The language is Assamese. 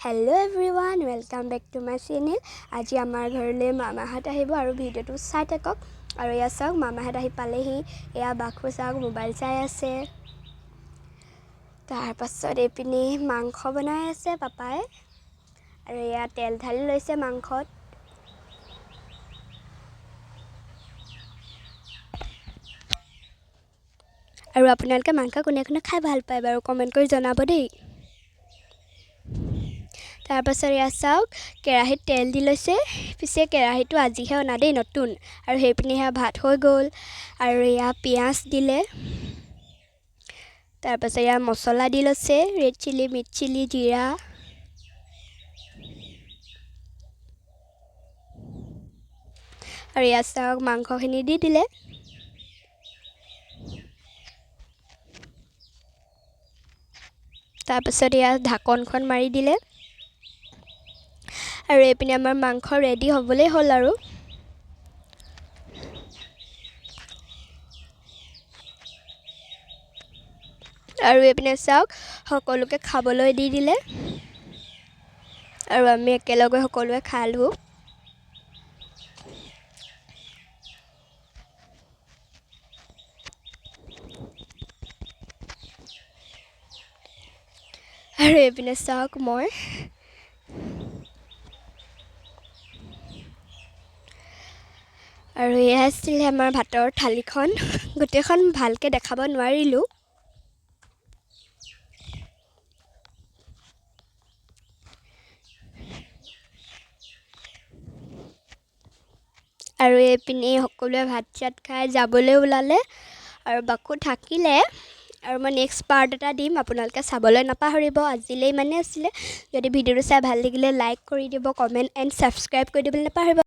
Hello everyone, welcome back to my channel. আজি আমাৰ ঘৰলৈ মামাহঁত আহিব আৰু ভিডিঅ'টো চাই থাকক। আৰু এয়া চাওক, মামাহঁত আহি পালেহি। এয়া বাসু চাওক, মোবাইল চাই আছে। তাৰপাছত এইপিনে মাংস বনাই আছে পাপাই আৰু এয়া তেল ঢালি লৈছে মাংসত। আৰু আপোনালোকে মাংস কোনে কোনে খাই ভাল পায় বাৰু কমেণ্ট কৰি জনাব দেই। তাৰপাছত এয়া চাওক, কেৰাহীত তেল দি লৈছে। পিছে কেৰাহীটো আজিহে অনা দেই, নতুন। আৰু সেইপিনে সেয়া ভাত হৈ গ'ল। আৰু এয়া পিঁয়াজ দিলে। তাৰপাছত এয়া মছলা দি লৈছে, ৰেড চিলি, মিট চিলি, জিৰা। আৰু এয়া চাওক, মাংসখিনি দি দিলে। তাৰপাছত এয়া ঢাকনখন মাৰি দিলে। আৰু এইপিনে আমাৰ মাংস ৰেডি হ'বলৈ হ'ল। আৰু আৰু এইপিনে চাওক, সকলোকে খাবলৈ দি দিলে আৰু আমি একেলগে সকলোৱে খালোঁ। আৰু এইপিনে চাওক মই। আৰু এয়া আছিলে আমাৰ ভাতৰ থালিখন। গোটেইখন ভালকৈ দেখাব নোৱাৰিলোঁ। আৰু এইপিনে সকলোৱে ভাত চাত খাই যাবলৈ ওলালে আৰু বাকু থাকিলে। আৰু মই নেক্সট পাৰ্ট এটা দিম, আপোনালোকে চাবলৈ নাপাহৰিব। আজিলৈ ইমানেই আছিলে। যদি ভিডিঅ'টো চাই ভাল লাগিলে লাইক কৰি দিব, কমেণ্ট এণ্ড ছাবস্ক্ৰাইব কৰি দিবলৈ নাপাহৰিব।